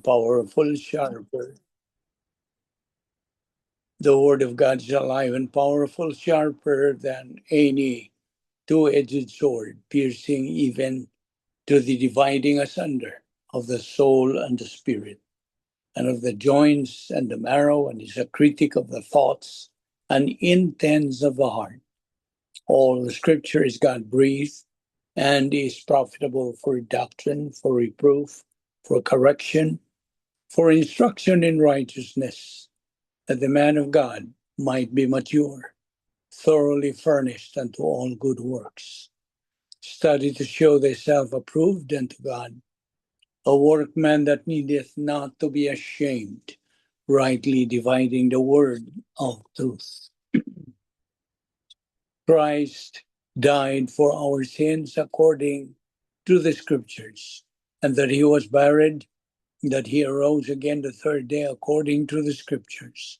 powerful, sharper. The word of God is alive and powerful, sharper than any two-edged sword, piercing even to the dividing asunder of the soul and the spirit, and of the joints and the marrow, and is a critic of the thoughts and intents of the heart. All the scripture is God breathed and is profitable for doctrine, for reproof, for correction, for instruction in righteousness, that the man of God might be mature, thoroughly furnished unto all good works. Study to show thyself approved unto God, a workman that needeth not to be ashamed, rightly dividing the word of truth. Christ died for our sins according to the scriptures, and that he was buried, that he arose again the third day according to the scriptures,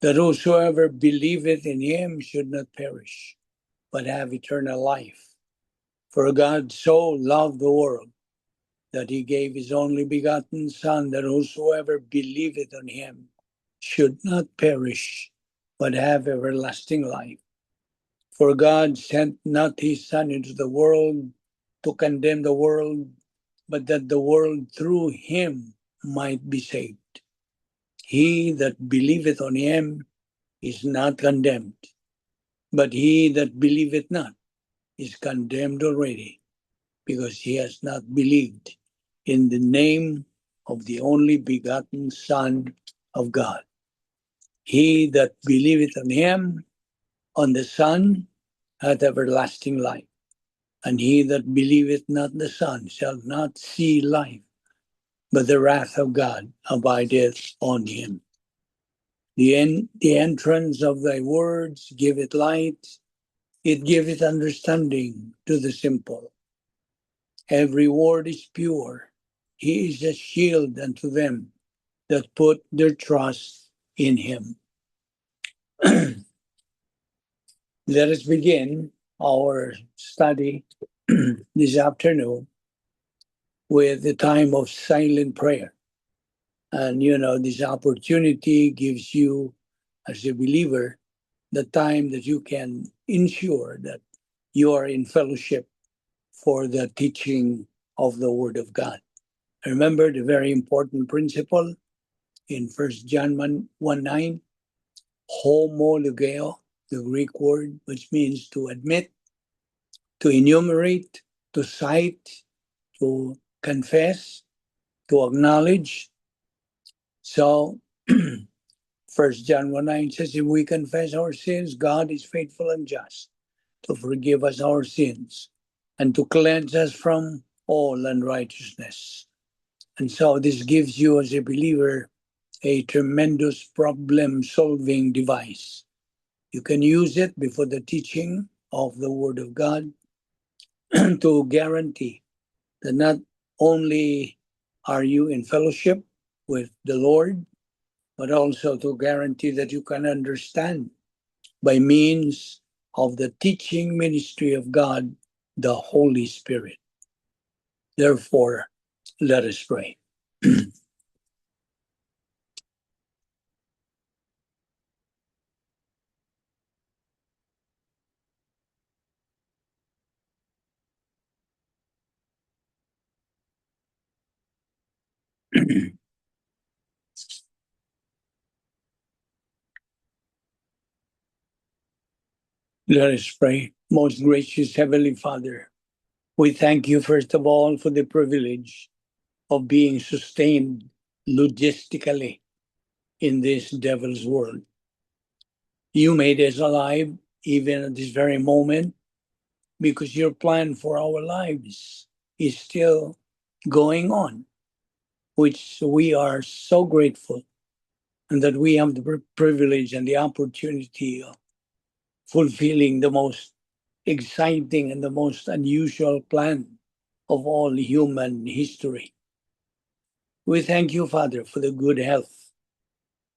that whosoever believeth in him should not perish, but have eternal life. For God so loved the world that he gave his only begotten Son, that whosoever believeth on him should not perish, but have everlasting life. For God sent not his Son into the world to condemn the world, but that the world through him might be saved. He that believeth on him is not condemned, but he that believeth not is condemned already, because he has not believed in the name of the only begotten Son of God. He that believeth on him, on the Son, hath everlasting life, and he that believeth not the Son shall not see life, but the wrath of God abideth on him. The entrance of thy words giveth light, it giveth understanding to the simple. Every word is pure. He is a shield unto them that put their trust in him. Let us begin our study this afternoon with the time of silent prayer. And this opportunity gives you, as a believer, the time that you can ensure that you are in fellowship for the teaching of the Word of God. Remember the very important principle in 1 John 1:9, homologeo, the Greek word, which means to admit, to enumerate, to cite, to confess, to acknowledge. So 1 John 1:9 says, if we confess our sins, God is faithful and just to forgive us our sins and to cleanse us from all unrighteousness. And so this gives you, as a believer, a tremendous problem-solving device. You can use it before the teaching of the Word of God to guarantee that not only are you in fellowship with the Lord, but also to guarantee that you can understand by means of the teaching ministry of God, the Holy Spirit. Therefore, let us pray. Let us pray. Most gracious Heavenly Father, we thank you, first of all, for the privilege of being sustained logistically in this devil's world. You made us alive even at this very moment because your plan for our lives is still going on, which we are so grateful, and that we have the privilege and the opportunity of fulfilling the most exciting and the most unusual plan of all human history. We thank you, Father, for the good health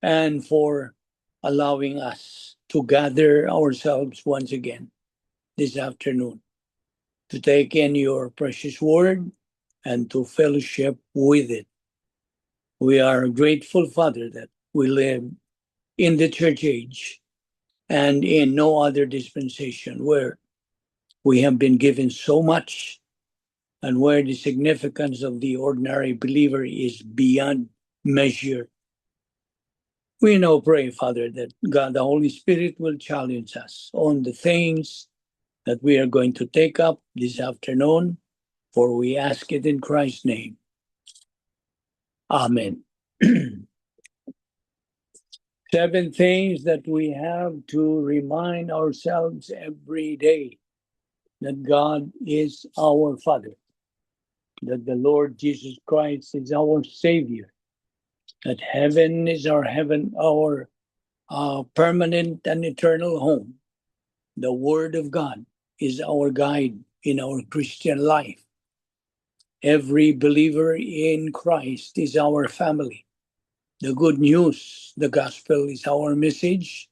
and for allowing us to gather ourselves once again this afternoon to take in your precious word and to fellowship with it. We are grateful, Father, that we live in the church age and in no other dispensation where we have been given so much and where the significance of the ordinary believer is beyond measure. We now pray, Father, that God, the Holy Spirit, will challenge us on the things that we are going to take up this afternoon, for we ask it in Christ's name. Amen. 7 things that we have to remind ourselves every day that God is our Father, that the Lord Jesus Christ is our Savior, that heaven is our permanent and eternal home. The Word of God is our guide in our Christian life. Every believer in Christ is our family. The good news, the gospel, is our message,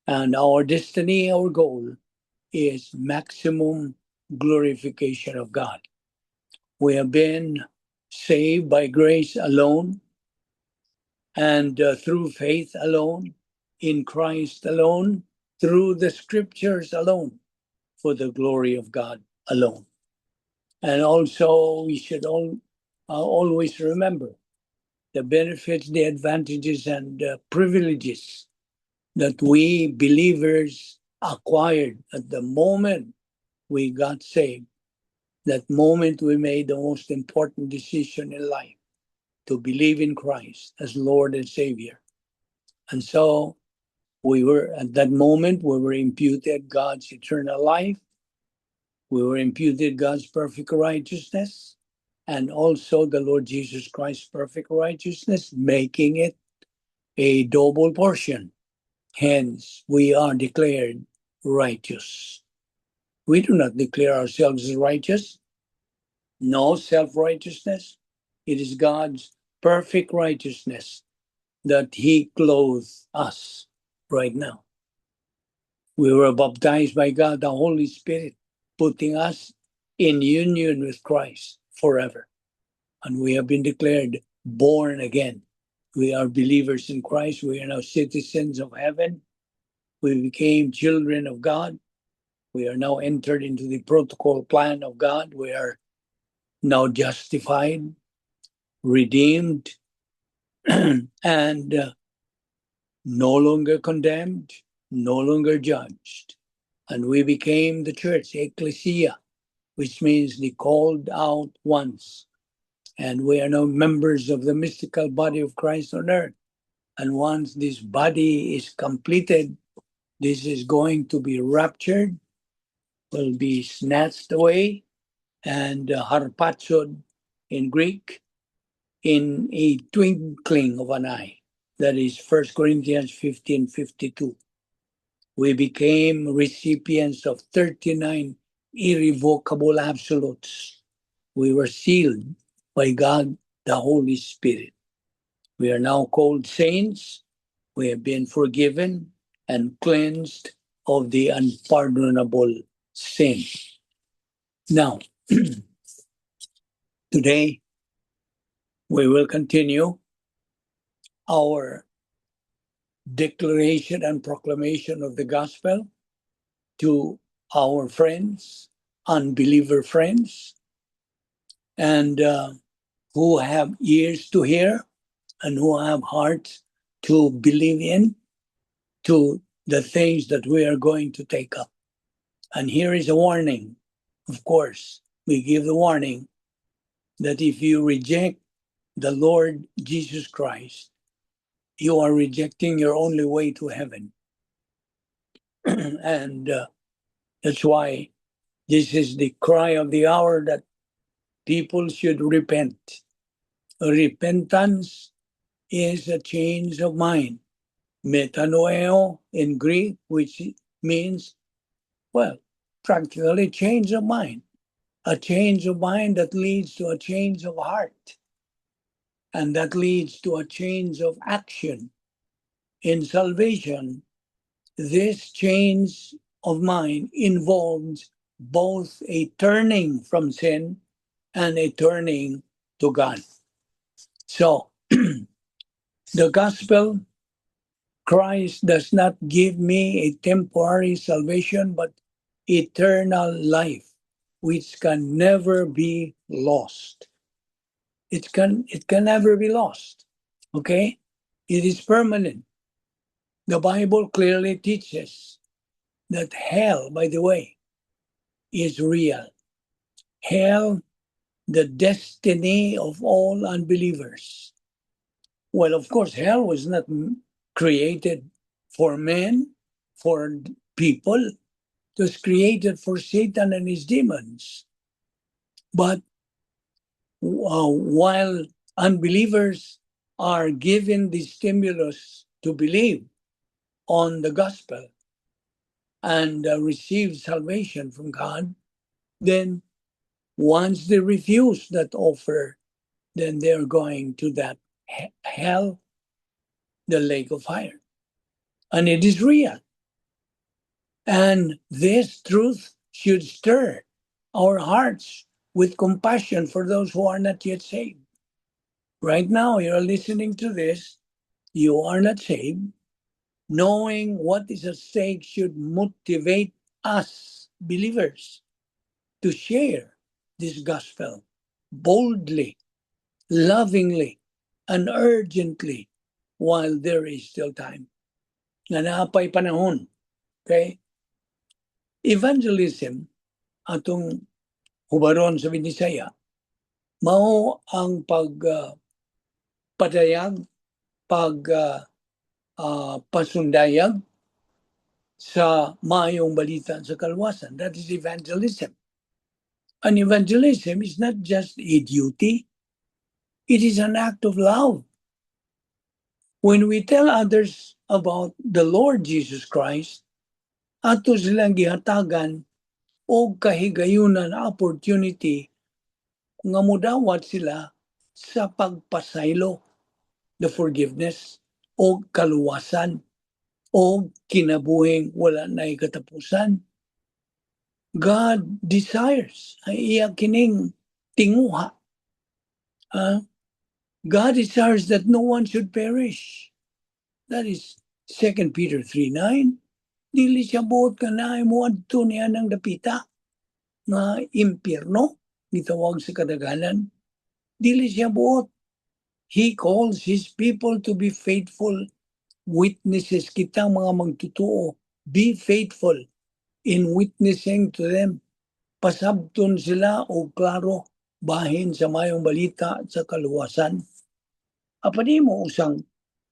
and our destiny, our goal, is maximum glorification of God. We have been saved by grace alone and through faith alone, in Christ alone, through the scriptures alone, for the glory of God alone. And also, we should always remember the benefits, the advantages, and privileges that we believers acquired at the moment we got saved. That moment we made the most important decision in life, to believe in Christ as Lord and Savior. And so at that moment, we were imputed God's eternal life. We were imputed God's perfect righteousness, and also the Lord Jesus Christ's perfect righteousness, making it a double portion. Hence, we are declared righteous. We do not declare ourselves as righteous. No self-righteousness. It is God's perfect righteousness that He clothes us right now. We were baptized by God, the Holy Spirit, putting us in union with Christ forever. And we have been declared born again. We are believers in Christ. We are now citizens of heaven. We became children of God. We are now entered into the protocol plan of God. We are now justified, redeemed, and no longer condemned, no longer judged. And we became the church, ecclesia, which means the called out ones. And we are now members of the mystical body of Christ on earth. And once this body is completed, this is going to be raptured, will be snatched away, and harpazoed in Greek, in a twinkling of an eye. That is 1 Corinthians 15:52. We became recipients of 39 irrevocable absolutes. We were sealed by God, the Holy Spirit. We are now called saints. We have been forgiven and cleansed of the unpardonable sin. Now, today, we will continue our declaration and proclamation of the gospel to our friends, unbeliever friends, and who have ears to hear and who have hearts to believe in, to the things that we are going to take up. And here is a warning. Of course, we give the warning that if you reject the Lord Jesus Christ, you are rejecting your only way to heaven. And that's why this is the cry of the hour, that people should repent. Repentance is a change of mind. Metanoeo in Greek, which means, well, practically change of mind. A change of mind that leads to a change of heart. And that leads to a change of action. In salvation, this change of mind involves both a turning from sin and a turning to God. So, The gospel, Christ does not give me a temporary salvation, but eternal life, which can never be lost. It can never be lost. Okay? It is permanent. The Bible clearly teaches that hell, by the way, is real. Hell, the destiny of all unbelievers. Well, of course, hell was not created for men, for people. It was created for Satan and his demons. But while unbelievers are given the stimulus to believe on the gospel and receive salvation from God, then once they refuse that offer, then they're going to that hell, the lake of fire. And it is real. And this truth should stir our hearts with compassion for those who are not yet saved. Right now, you're listening to this, you are not saved. Knowing what is at stake should motivate us, believers, to share this gospel boldly, lovingly, and urgently while there is still time. Na naapay panahon. Okay? Evangelism, atong hubaron sa Binisaya, mao ang pagpadayag, pasundayag sa maayong balita sa kalwasan. That is evangelism. And evangelism is not just a duty, it is an act of love. When we tell others about the Lord Jesus Christ, ato silang gihatagan o kahigayunan opportunity nga mudawat sila sa pagpasaylo, the forgiveness o kaluwasan o kinabuhing wala na katapusan. God desires, ay iya kining tinguha. God desires that no one should perish. That is 2 Peter 3:9. Dili siya buot ka na mo adto niya ng dapita nga impyerno, gitawag sa kadaganan. Dili siya buot. He calls His people to be faithful witnesses. Kitang mga magtutuo, be faithful in witnessing to them. Pasabton sila o klaro bahin sa mayong balita sa kaluwasan. Apani mo usang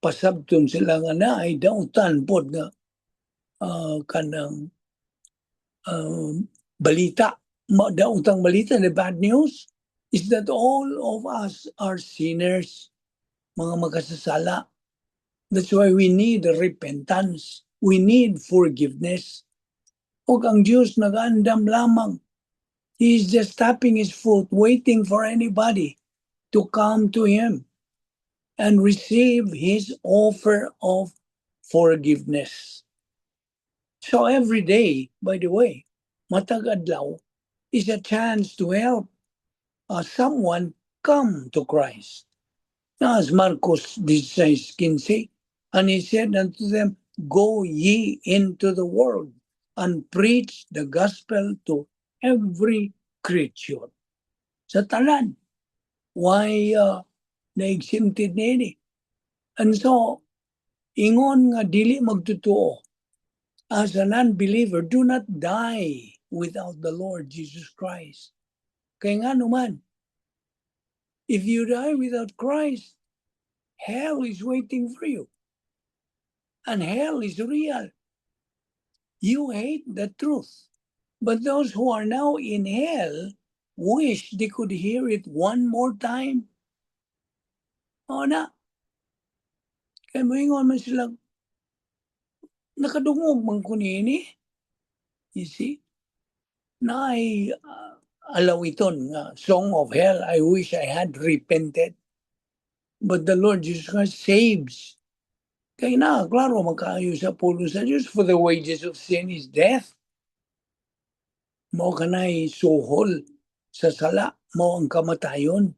pasabton sila nga na ay dautan pod nga kanang balita. Dautang balita, the bad news is that all of us are sinners, mga makasasala. That's why we need repentance. We need forgiveness. Huwag ang Diyos nag-andam lamang. He is just tapping His foot, waiting for anybody to come to Him and receive His offer of forgiveness. So every day, by the way, matag adlaw is a chance to help someone come to Christ. As Marcos 16:15, and He said unto them, go ye into the world and preach the gospel to every creature. Sa tanan, why na-exempted nini? And so, ingon nga dili magtutuo. As an unbeliever, do not die without the Lord Jesus Christ. Kaya nga naman, if you die without Christ, hell is waiting for you. And hell is real. You hate the truth. But those who are now in hell wish they could hear it one more time. O na. Kaya moingon man sila, nakadungog man ko nini. You see? Na ay alawiton nga, Song of Hell, I wish I had repented. But the Lord Jesus Christ saves. Kaya na, klaro, magkaayo sa pulo sa Diyos, for the wages of sin is death. Mao kanay suhol sa sala, mao ang kamatayon.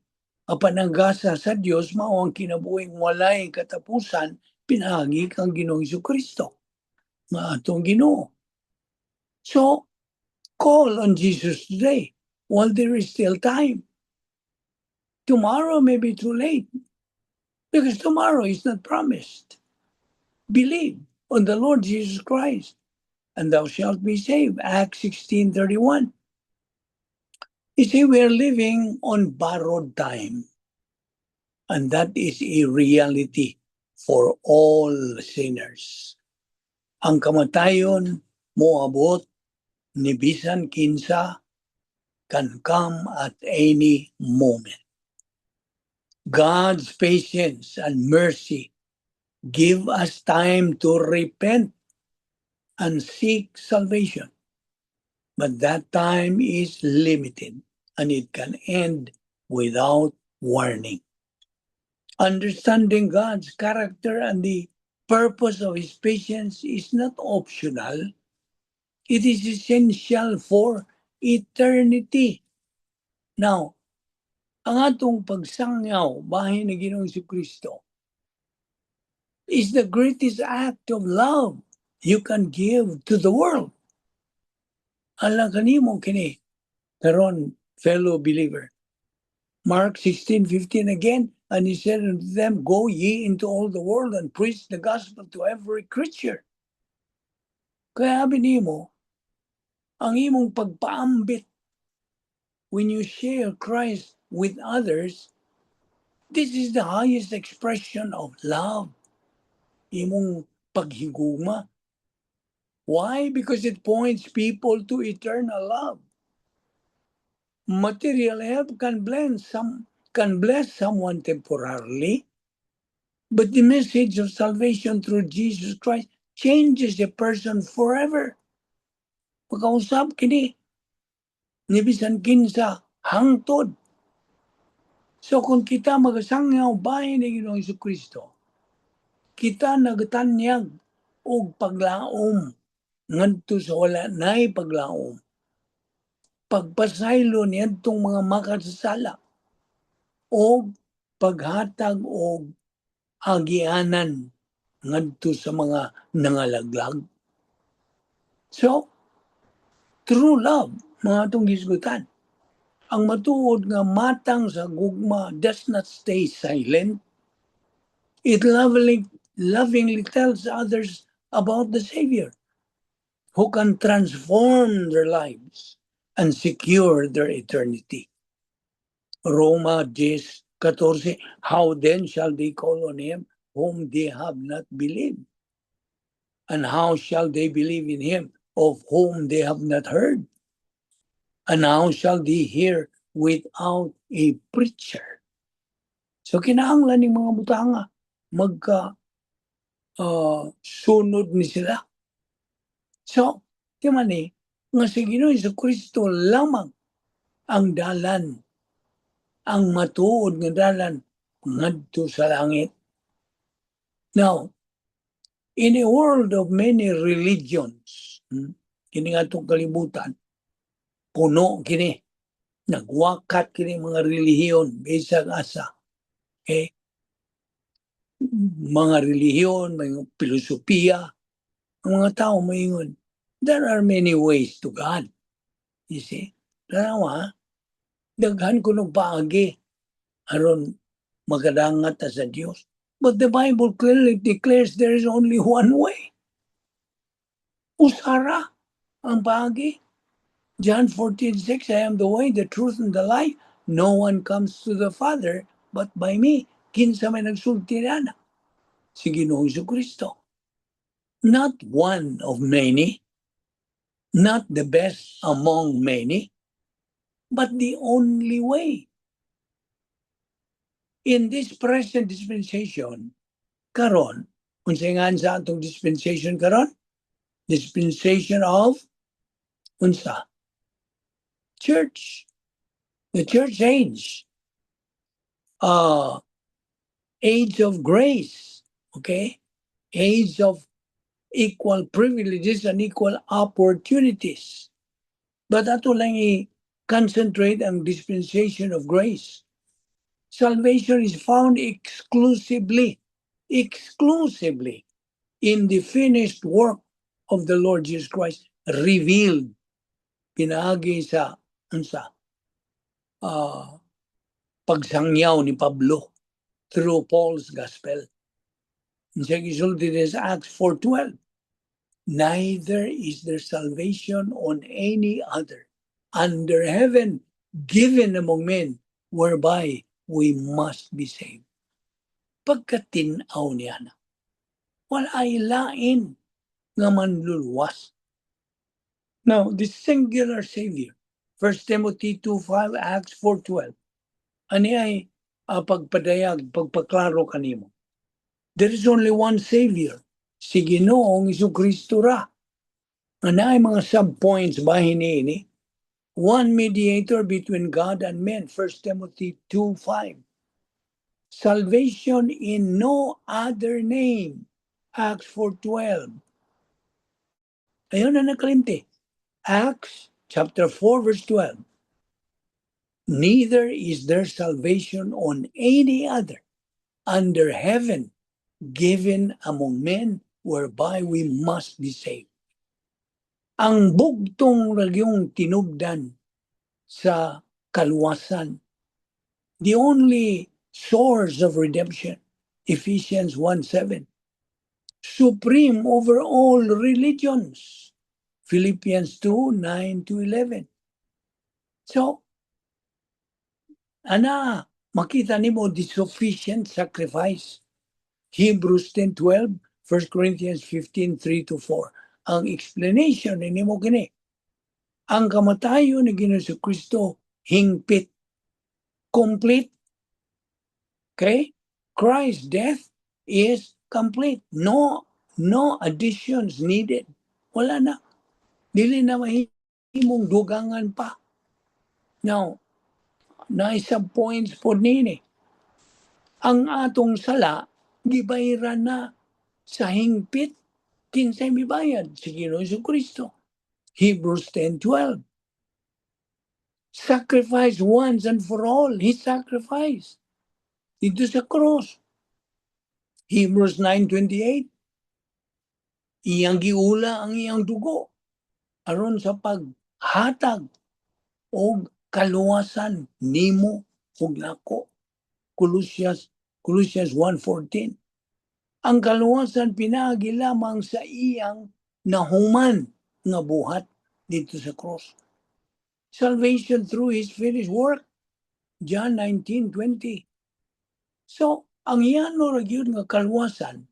Apan ang gasa sa Dios mao ang kinabuhing walay katapusan pinagi kang Ginoong Jesucristo nga atong Ginoo. So, call on Jesus today while there is still time. Tomorrow may be too late because tomorrow is not promised. Believe on the Lord Jesus Christ and thou shalt be saved. Acts 16:31. You see, we are living on borrowed time. And that is a reality for all sinners. Ang kamatayon moabot ni bisan kinsa can come at any moment. God's patience and mercy give us time to repent and seek salvation. But that time is limited and it can end without warning. Understanding God's character and the purpose of His patience is not optional. It is essential for eternity. Now, ang atong pagsangyaw bahin ni Ginoong Jesucristo is the greatest act of love you can give to the world. Alam kanimo kini karon fellow believer. Mark 16:15 again, and he said unto them, go ye into all the world and preach the gospel to every creature. Kaya sabi nimo, ang imong pagpaambit when you share Christ with others, this is the highest expression of love. Imong paghigugma. Why? Because it points people to eternal love. Material help can bless someone temporarily, but the message of salvation through Jesus Christ changes a person forever. Pagkausap kini, nibisan kinsa hangtod. So kung kita magasangyaw bahin ni Ginoong Jesucristo, kita nagatanyag og paglaom ngadto sa wala nay paglaom. Pagpasaylo niyadtong mga makasasala o paghatag og agianan ngadto sa mga nangalaglag. So, true love, mga itong gisgutan. Ang matuod nga matang sa gugma does not stay silent. It lovingly tells others about the Savior who can transform their lives and secure their eternity. Roma 10:14, how then shall they call on him whom they have not believed? And how shall they believe in him of whom they have not heard? And how shall they hear without a preacher? So kinahanglan ng mga butanga magka sunod ni sila. So, di man nga si Ginoong Jesucristo lamang ang dalan, ang matuod nga dalan ngadto sa langit. Now, in a world of many religions, kini nga itong kalibutan, puno kini, nagwakat kini mga relihiyon, bisag asa. Okay? Mga relihiyon, mga filosofiya, ang mga tao maingon, there are many ways to God. You see? Tanawa, daghan ko ng paagi, aron magadangat sa Diyos. But the Bible clearly declares there is only one way. Usara ang paagi. John 14:6, I am the way, the truth, and the life. No one comes to the Father but by me. Kinsa may nagsulti na si Ginoong Jesucristo. Not one of many, not the best among many, but the only way. In this present dispensation, karon, unsay nga sa atong dispensation karon? Dispensation of unsa? Church. The church age. Age of grace. Okay? Age of equal privileges and equal opportunities. But ato lang i-concentrate ang dispensation of grace. Salvation is found exclusively in the finished work of the Lord Jesus Christ, revealed, pinagi sa pagsangyaw ni Pablo through Paul's gospel. Siya gisulti sa Acts 4:12. Neither is there salvation on any other under heaven given among men whereby we must be saved. Pagkatinaw niya na, wala ay lain nga manluluwas. Now, the singular Savior, 1 Timothy 2:5, Acts 4:12, ani ay pagpadayag, pagpaklaro kanimo. There is only one Savior, si Ginoong Jesucristo ra. Ana ay mga sub-points bahin ini. One mediator between God and men, 1 Timothy 2:5. Salvation in no other name, Acts 4:12. Ayun na nakalimti. Acts chapter 4 verse 12. Neither is there salvation on any other under heaven given among men whereby we must be saved. Ang bugtong ragyong tinubdan sa kaluwasan, the only source of redemption, Ephesians 1:7, supreme over all religions, Philippians 2:9-11. So, makita nimo the sufficient sacrifice. Hebrews 10:12, 1 Corinthians 15:3-4. Ang explanation nimo kini. Ang kamatayon ni Ginoong Kristo hingpit, complete. Okay? Christ's death is complete. No additions needed. Wala na. Dili na mahimong dugangan pa. Now, naisa points po nini. Ang atong sala, gibayran na sa hingpit, kinsay mibayad si Ginoong Kristo. Hebrews 10:12. Sacrifice once and for all. He sacrificed. Dito sa cross. Hebrews 9:28. Iyang giula ang iyang dugo aron sa paghatag o kaluwasan nimo ug nako. Colossians 1:14. Ang kaluwasan pinaagi lamang sa iyang nahuman nga buhat dito sa cross. Salvation through His finished work, John 19:20. So, ang iyano ra gyud nga kaluwasan,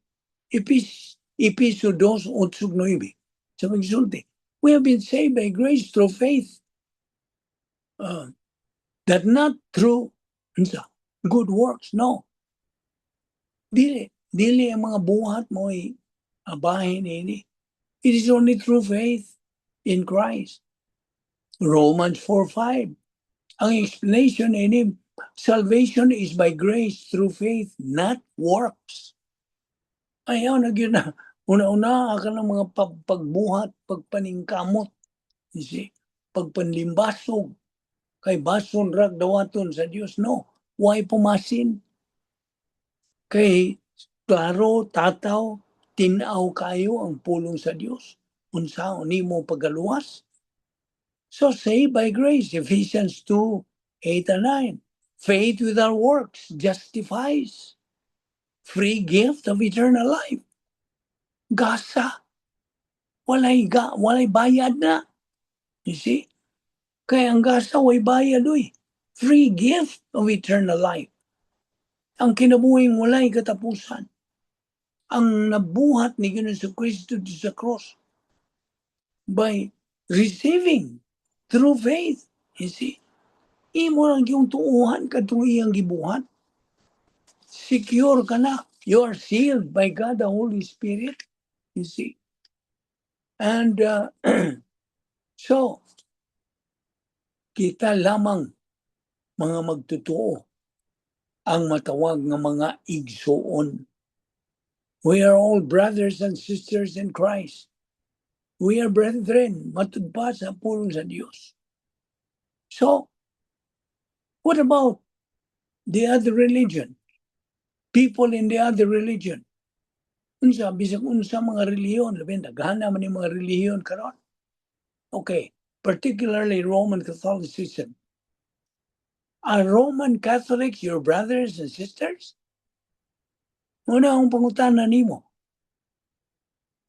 Episo 2:8-9. Sa magsulti, we have been saved by grace through faith. That not through good works, no. Dili ang mga buhat mo ay abahin ini. It is only through faith in Christ. Romans 4:5. Ang explanation ini, salvation is by grace through faith, not works. Ayaw na yun na. Una-una ka ng mga pagbuhat, pagpaningkamot. You see? Pagpanlimbasog. Kay bason rag dawaton sa Dios. No. Why pumasin? Kay klaro, tataw, tinaw kayo ang pulong sa Dios. Unsaon nimo pagaluwas? So saved by grace, Ephesians 2:8-9. Faith without works justifies. Free gift of eternal life. Gasa. Walay bayad na. You see? Kaya ang gasa way bayad oy. Free gift of eternal life. Ang kinabuhing walay katapusan. Ang nabuhat ni Ginoong Kristo sa cross by receiving through faith. You see? Imo lang yung tuuhan katong iyang gibuhat. Secure ka na. You are sealed by God the Holy Spirit. You see? And so, kita lamang mga magtotoo ang matawag ng mga igsoon. We are all brothers and sisters in Christ. We are brethren, matudpa sa pulong sa Diyos. So, what about the other religion. People in the other religion. Unsa, bisag unsa mga relihiyon, labi daghan naman yung mga relihiyon karon. Okay, particularly Roman Catholicism. Are Roman Catholics your brothers and sisters? Muna akong pangutanan nimo.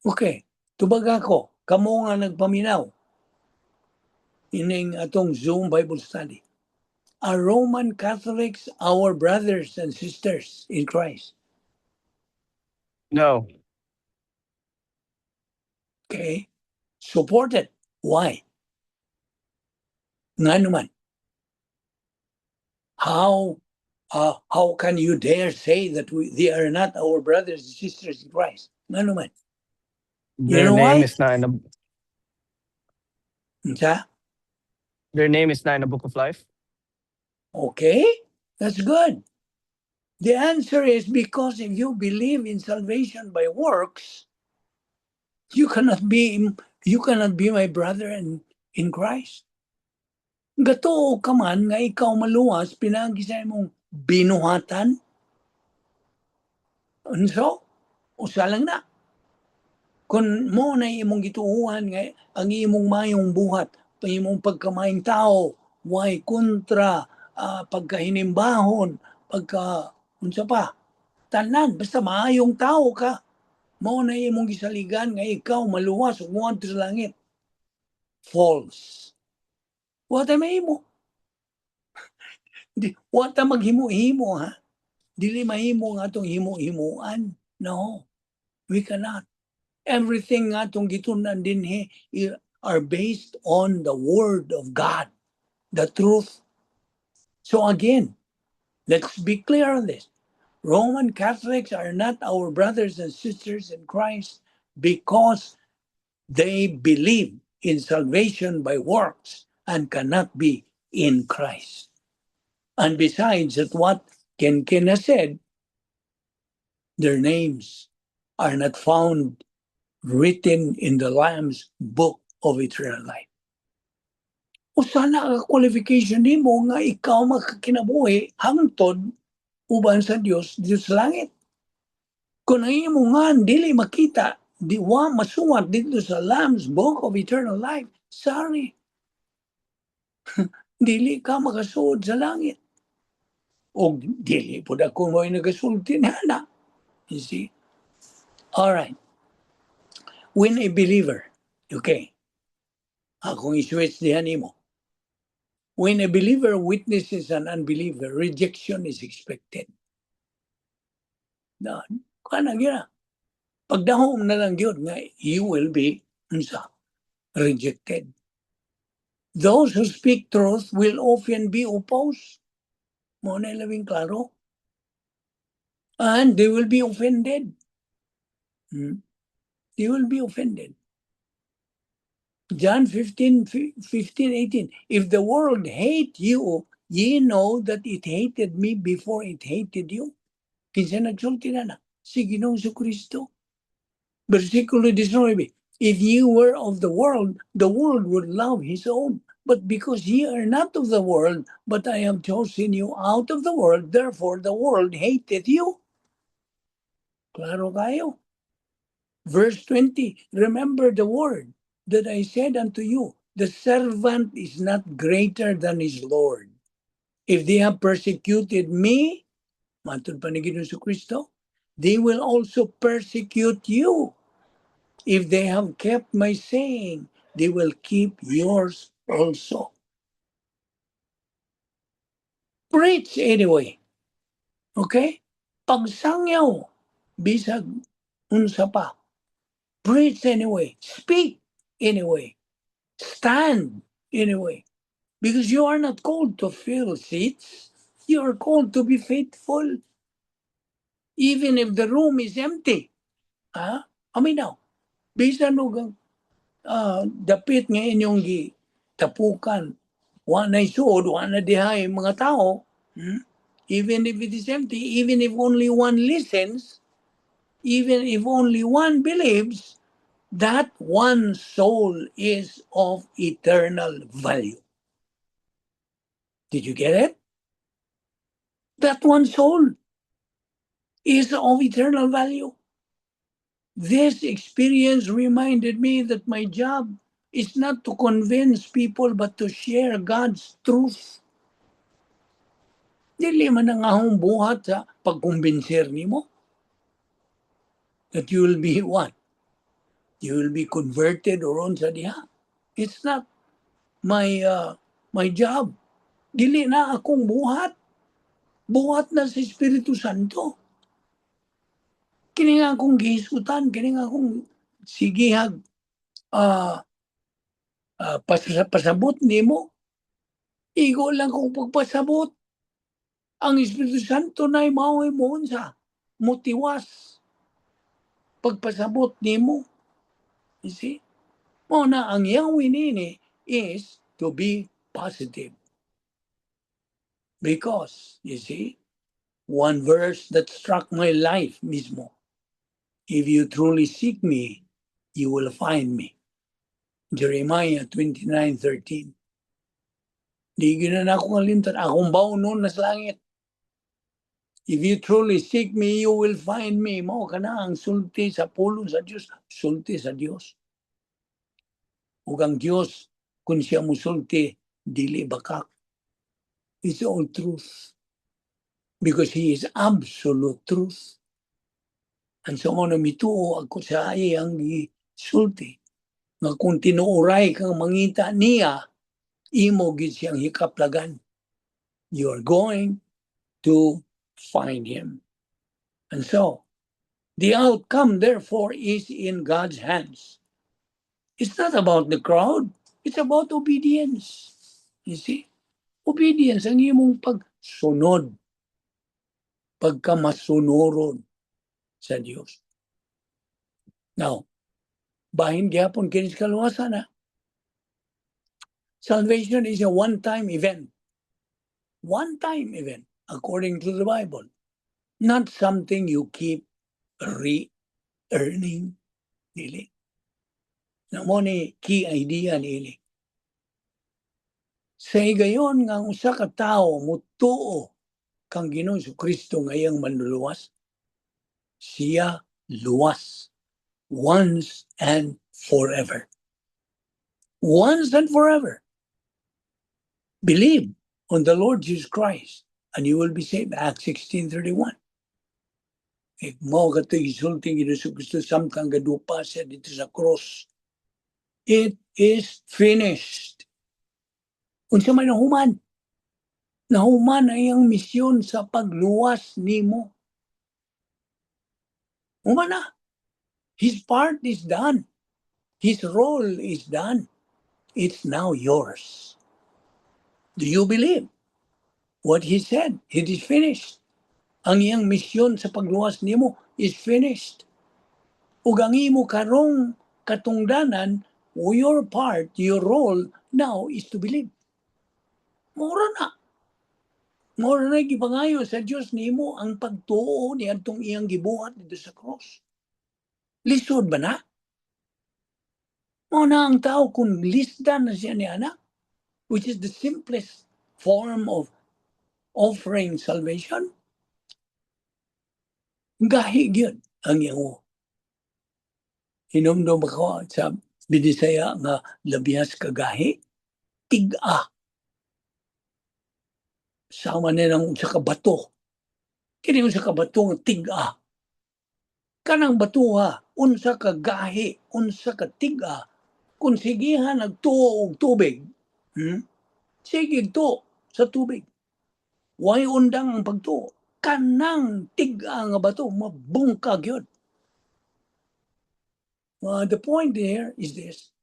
Okay, tubag ako, kamo nga nagpaminaw ining atong Zoom Bible study. Are Roman Catholics our brothers and sisters in Christ? No. Okay, supported. Why? Nga naman. How can you dare say that they are not our brothers and sisters in Christ? Nga naman. You Their know name why? is not in the Unsa? their name is not in the book of life. Okay, that's good. The answer is because if you believe in salvation by works, you cannot be my brother in Christ. Gato ka man nga ikaw maluwas pinagisay mong binuhatan. Unso? Usa lang na. Kung mo na imong gituuhan nga ang imong mayong buhat, ang imong pagkamayong tao, way kontra pagkahinimbahon, unsa pa, tanan, basta maayong tao ka, mo na imong gisaligan nga ikaw maluwas ug moadto sa langit. False. What am imo? What maghimo-himo ha? Dili mahimo nga atong himo-himuan. No, we cannot. Everything nga itong gitunan din are based on the Word of God, the truth. So again, let's be clear on this. Roman Catholics are not our brothers and sisters in Christ because they believe in salvation by works and cannot be in Christ. And besides that, what Ken has said, their names are not found written in the Lamb's book of eternal life. O sana ang qualification nimo nga ikaw makakinabuhi hangtod uban sa Dios sa langit. Kung ang imo nga dili makita, di wa masuwat dito sa Lamb's book of eternal life, sorry. Dili ka makasuod sa langit. O dili po ako mo'y nagasulti na. You see? All right. When a believer, okay, akong i-switch dihan imo. When a believer witnesses an unbeliever, rejection is expected. Kanang yun na. Pagdahom na lang yun nga, you will be rejected. Those who speak truth will often be opposed. Mo na labing klaro. And they will be offended. They will be offended. John 15:18. If the world hate you, ye know that it hated me before it hated you. Kinsa nagsulti na si Ginoong Kristo. Versikulo 19. If you were of the world would love his own. But because ye are not of the world, but I have chosen you out of the world, therefore the world hated you. Klaro kayo. Verse 20, remember the word that I said unto you, the servant is not greater than his Lord. If they have persecuted me, matod pa ni Ginoong Kristo, they will also persecute you. If they have kept my saying, they will keep yours also. Preach anyway. Okay? Pagsangyaw, bisag unsa pa. Preach anyway. Speak anyway. Stand anyway. Because you are not called to fill seats. You are called to be faithful. Even if the room is empty. Now, bisan og dapit nga inyong tapukan, wa na isuod, wa na dihay mga tao, even if it is empty, even if only one listens, even if only one believes, that one soul is of eternal value. Did you get it? That one soul is of eternal value. This experience reminded me that my job is not to convince people but to share God's truth. Dili man ang ahong buhat sa pagkumbinser nimo that you will be what? You will be converted or unsa diha. It's not my job. Dili na akong buhat. Buhat na sa Espiritu Santo. Kini nga akong gihisgutan, kini nga akong sigihag pasabot nimo. Igo lang kung pagpasabot. Ang Espiritu Santo na mao'y mo sa motiwas pagpasabot nimo. You see? Muna ang Yahweh nini is to be positive. Because, you see, one verse that struck my life mismo. If you truly seek me, you will find me. Jeremiah 29:13. Di ginan ako kalimtan. Akong baunon na sa langit. If you truly seek me, you will find me. Mao ka na ang sulti sa pulong sa Diyos. Sulti sa Diyos. Ug ang Diyos, kung siya musulti, dili bakak. It's all truth. Because He is absolute truth. And so ano mituo ako sa iyang sulti. Nga kung tinuuray kang mangita niya, imo gid siyang hikaplagan. You are going to find Him. And so, the outcome therefore is in God's hands. It's not about the crowd. It's about obedience. You see? Obedience ang imong pagsunod. Pagkamasunuron sa Diyos. Now, bahin gyapon kini sa kaluwasan na. Salvation is a one-time event. One-time event, according to the Bible. Not something you keep re-earning. Dili. Na mo ni key idea nili. Sa higayon nga usa ka tawo mutuo kang Ginoong Kristo nga iyang manluluwas, siya luwas once and forever. Once and forever. Believe on the Lord Jesus Christ and you will be saved. Acts 16:31. Mao kato isulting Ginoong Kristo samtang gadupa siya dito sa cross. It is finished. Unsa may nahuman? Nahuman ang iyang misyon sa pagluwas nimo. Human na. His part is done. His role is done. It's now yours. Do you believe what He said? It is finished. Ang iyang misyon sa pagluwas nimo is finished. Ug ang imo karong katungdanan, your part, your role now is to believe. Mura na. Mura na gipangayo sa Dios nimo ang pagtuo niadtong iyang gibuhat dito sa cross. Lisod ba na? Mao na ang tao kung lisdan na siya ni anak, which is the simplest form of offering salvation. Gahi gyud ang iyang hinumdum ako sa Binisaya nga labihas kagahi, tig-a. Sama nilang sa kabato. Kini sa kabato nga tig-a. Kanang batuha, unsa ka gahi, unsa ka tig-a, kung sigihan nagtuo og tubig, sige to sa tubig. Way undang ang pagtuo. Kanang tig-a nga bato, mabungkag yun. The point there is this.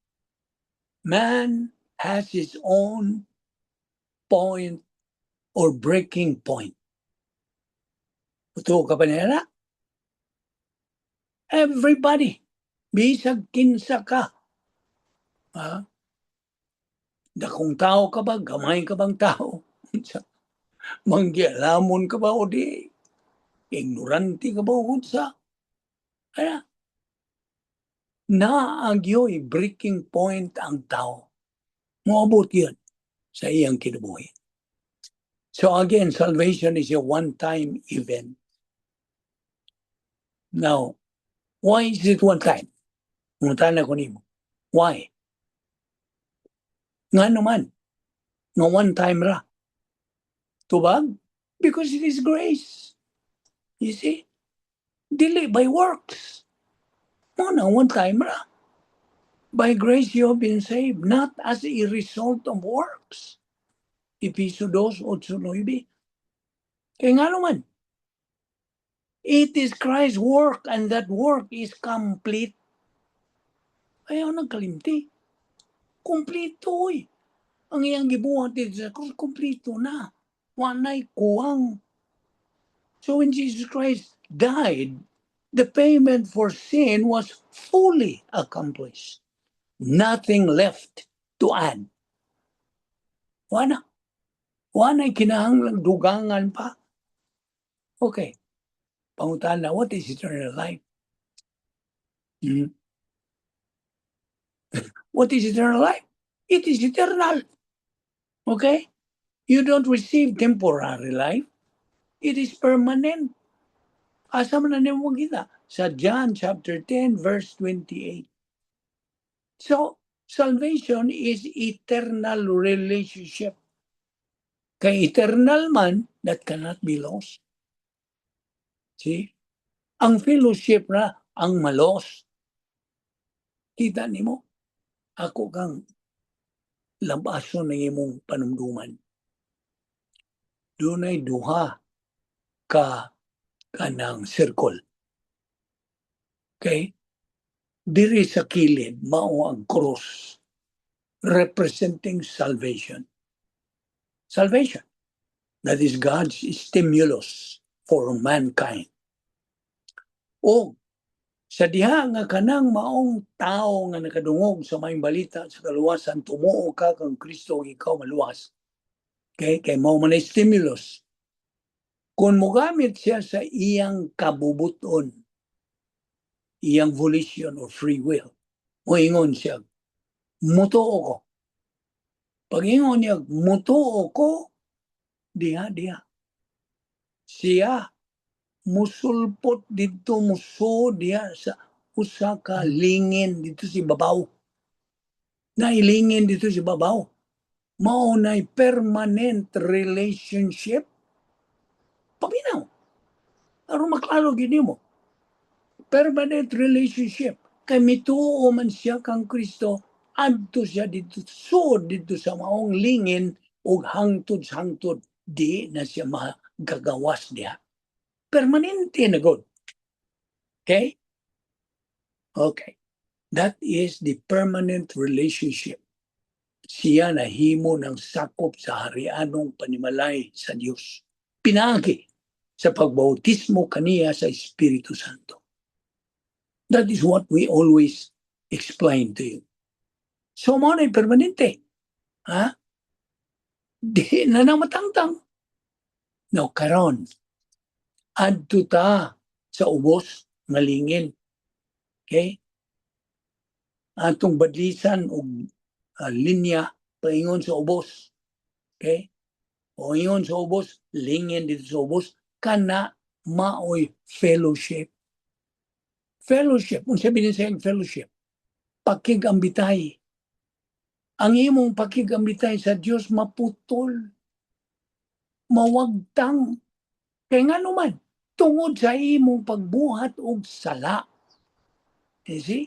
Man has his own point or breaking point. Buto ka pa nila? Everybody. Bisag kinsa ka. Dakong tao ka ba? Gamay ka bang tao? Manggialamon ka ba o di? Ignorante ka ba o kunsa? Kaya, naagyo'y breaking point ang tao. Moabot yun sa iyang kinabuhi. So again, salvation is a one-time event. Now, why is it one time? Mutana ko nimo. Why? Nga naman, nga one time ra. Tubag? Because it is grace. You see? Dili by works. Muna, one time ra. By grace you have been saved, not as a result of works. Episo 2:8-9. Kaya nga naman, it is Christ's work and that work is complete. Ayaw nagkalimti. Kumplito eh. Ang iyang gibuhat dito sa krus, kumplito na. Wanay kuwang. So when Jesus Christ died, the payment for sin was fully accomplished. Nothing left to add. Wana. Wanay kinahanglang dugangan pa. Okay. Pangutan na, what is eternal life? What is eternal life? It is eternal. Okay? You don't receive temporary life. It is permanent. Asa man na nimo kita? Sa John chapter 10 verse 28. So, salvation is eternal relationship. Kay eternal man, that cannot be lost. See? Ang fellowship na, ang malos. Kita nimo? Ako kang labaso ng imong panumduman. Dunay duha ka kanang circle. Okay? Diri sa kilid, mao ang cross representing salvation. Salvation. That is God's stimulus for mankind. O sa diha nga kanang maong tao nga nakadungog sa maayong balita sa kaluwasan, tumuo ka kang Kristo ikaw maluwas. Okay? Kay mao man stimulus. Kung mogamit siya sa iyang kabubuton, iyang volition or free will, moingon siya, mutuo ko. Pag ingon niya, mutuo ko, diha. Siya, musulpot dito, muso diha sa usa ka lingin dito si babaw. Nailingin dito si babaw. Mao na'y permanent relationship. Paminaw. Aron maklaro gini mo. Permanent relationship. Kay mituo man siya kang Kristo, adto siya dito, dito sa maong lingin o hangtod di na siya magagawas diha. Permanente na good. Okay? Okay. That is the permanent relationship. Siya nahimo ng sakop sa harianong panimalay sa Diyos. Pinagi sa pagbautismo kaniya sa Espiritu Santo. That is what we always explain to you. So, mo na permanente. Ha? Di na namatangtang. No, karon. Adto ta sa ubos nga lingin. Okay? Atong badlisan og linya paingon sa ubos. Okay? O ingon sa ubos, lingin dito sa ubos, kana maoy fellowship. Fellowship, kung sabihin sa fellowship, pakigambitay. Ang imong pakigambitay sa Dios maputol, mawagtang. Kaya nga naman, tungod sa imong pagbuhat og sala. You see?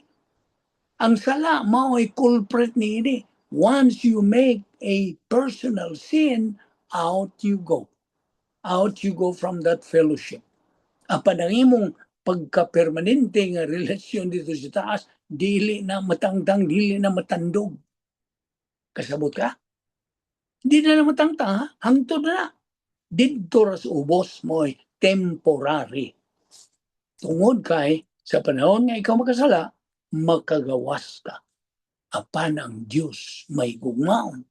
Ang sala mao'y culprit ni ini. Once you make a personal sin, out you go. Out you go from that fellowship. Apan ang imong pagka-permanente nga relasyon dito sa taas, dili na matangtang, dili na matandog. Kasabot ka? Di na matangtang, ha? Hangtod na. Dito ras ubos mo'y temporary. Tungod kay, sa panahon nga ikaw makasala, makagawas ka. Apan ang Diyos may gugmaon.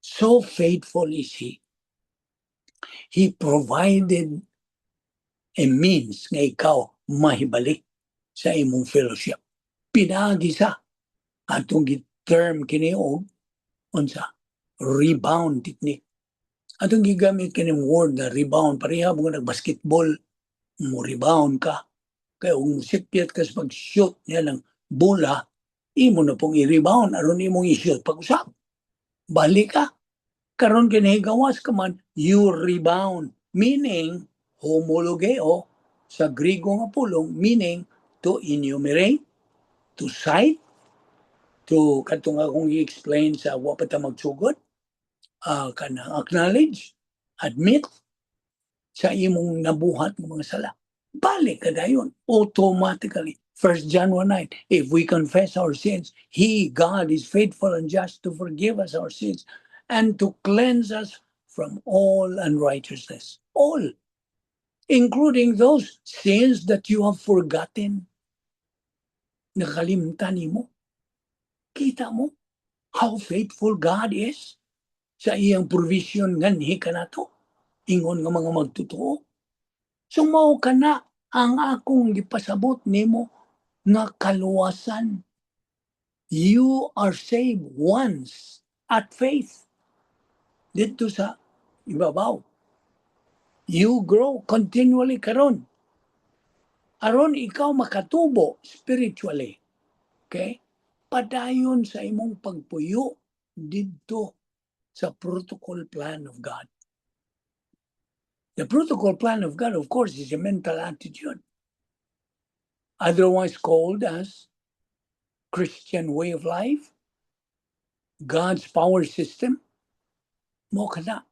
So faithful is He. He provided a means nga ikaw mahibalik sa imong fellowship. Pinagi sa atong term kini og unsa rebound technique. Atong gigamit kining word na rebound, pareha mo nag-basketball, mo rebound ka. Kaya kung sipyat ka sa pag-shoot niya ng bola, imo na pong i-rebound, aron imong i-shoot pag-usap. Balik ka. Karon kinahigawas ka man, you rebound. Meaning, homologeo, sa Griego nga pulong, meaning, to enumerate, to cite, to katong akong i-explain sa wapata magsugod, kanang acknowledge, admit, sa imong nabuhat ng mga sala. Balik ka dayon, automatically. 1 John 1:9, if we confess our sins, He, God, is faithful and just to forgive us our sins and to cleanse us from all unrighteousness. All, including those sins that you have forgotten. Nakalimutan mo. Kita mo how faithful God is sa iyang provision nganhi ka na to. Ingon nga mga magtotoo. So mao ka na ang akong gipasabot nimo nga kaluwasan. You are saved once at faith. Dito sa ibabaw. You grow continually karon. Aron ikaw makatubo spiritually. Okay? Padayon sa imong pagpuyo dito sa protocol plan of God. The protocol plan of God, of course, is a mental attitude. Otherwise called as Christian way of life, God's power system, mo kana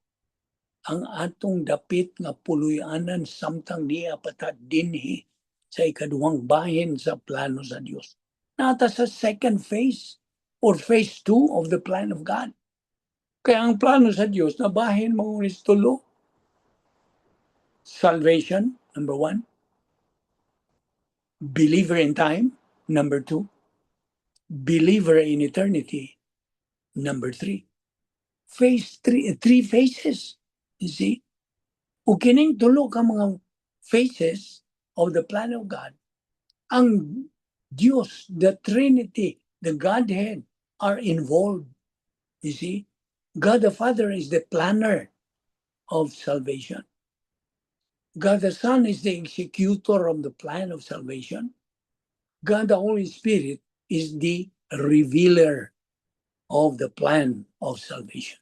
ang atong dapit nga puluyanan samtang diya patat dinhi sa ikaduhang bahin sa plano sa Dios. Nata sa second phase or phase 2 of the plan of God. Kaya ang plano sa Dios na bahin mo is tulo. Salvation, number 1. Believer in time, number 2. Believer in eternity, number 3. Phase 3, 3 phases. You see? O kining tulo ka mga phases of the plan of God, ang Diyos, the Trinity, the Godhead are involved. You see? God the Father is the planner of salvation. God the Son is the executor of the plan of salvation. God the Holy Spirit is the revealer of the plan of salvation.